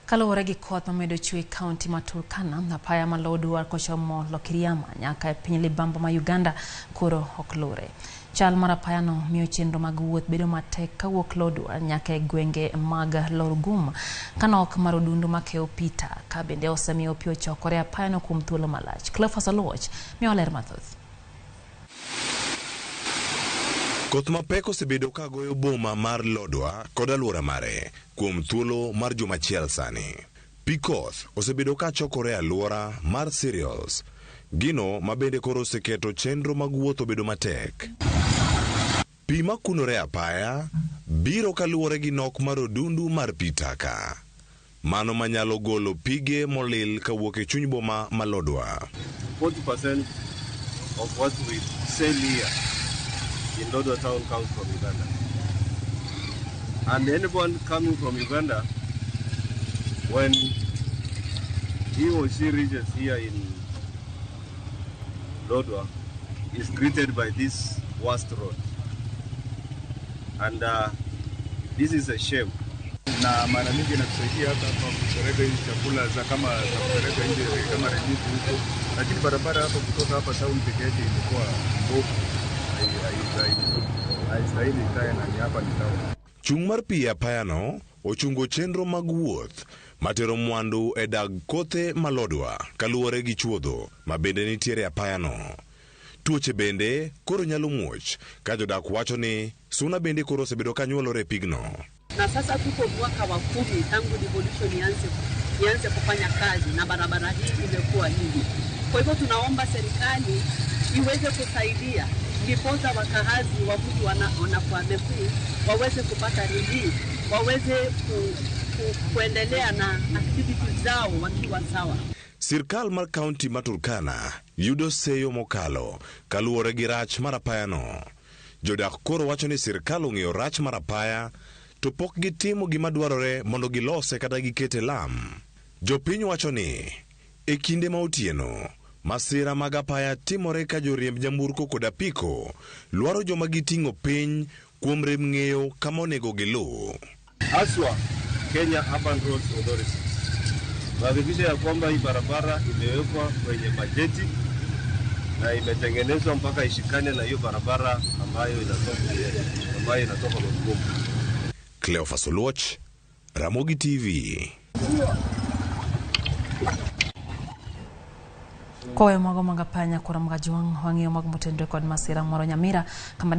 Kaluwore gi koth mamedo chwe e kaunti ma Turkana, apaya ma Lodwar kochomo Lokiriama nyaka e piny libamba ma Uganda koro ok lure. Chal mar apayano miyo chenro mag wuoth bedo matek kawuok Lodwar nyaka e gwenge mag Lorgum. Ka nok mar odundu makeyo pi taka bende osemiyo pi ochokore e apayano kuom thuolo malach. Cleophas Oluoch miyowa ler mathoth. Koth mapek osebedo ka goyo boma mar Lodwar kod alwora mare kuom thuolo mar juma achiel sani. Pi koth osebedo ka chokore e alwora mar Cereals, gino ma bende koro oseketo chenro mag wuoth obedo matek. Pi makunore e apaya biro kaluwore gi nok mar odundu mar pi taka. Mano manyalo golo pige molil kawuok e chuny boma ma Lodwar. 40% of what we sell here in Lodwar town comes from Uganda. And anyone coming from Uganda, when he or she reaches here in Lodwar, is greeted by this worst road. And this is a shame. Na mara mingi inatusaidia hata hapa kupeleka hizi chakula za kama za kupeleka nje kama relief huko, lakini barabara hapa kutoka hapa town peke yake imekuwa mbovu, haistahili ikae na ni hapa ni town. Chung' mar pi e apayano ochungo chenro mag wuoth matero mwandu e dag kothe ma Lodwar kaluwore gi chuodho ma bende nitiere e apayano. Tuoche bende koro nyalo muoch ka jodak wacho ni suna bende koro osebedo ka nyuolore e pigno. Na sasa tuko mwaka wa 10 tangu devolution ianze kufanya kazi na barabara hii imekuwa hivi. Kwa hivyo tunaomba serikali iweze kusaidia ndiposa wakazi wa mji wa Nakwamekwi waweze kupata relief, waweze kuendelea na activities zao wakiwa sawa. Sirkal mar kaunti ma Turkana yudo seyo mokalo kaluwore gi rach mar apayano. Jodak koro wacho ni sirkal ong'eyo rach mar apaya to pok gitimo gima dwarore mondo gilose kata gikete lam. Jopiny wacho ni e kinde ma otieno, masira mag apaya timore ka joriemb nyamburko kod apiko lwaro joma giting'o piny kuom rem ng'eyo kama onego giluw. Haswa Kenya Urban Roads Authority kuhakikisha ya kwamba hii barabara imewekwa kwenye bajeti na imetengenezwa mpaka ishikane na hiyo barabara ambayo inatoka Lodwar. Cleophas Oluoch, Ramogi TV. Koweyo mago mag apaya nyakora mag Ajwang' wang'iyo mag motenore kod masira moro Nyamira kama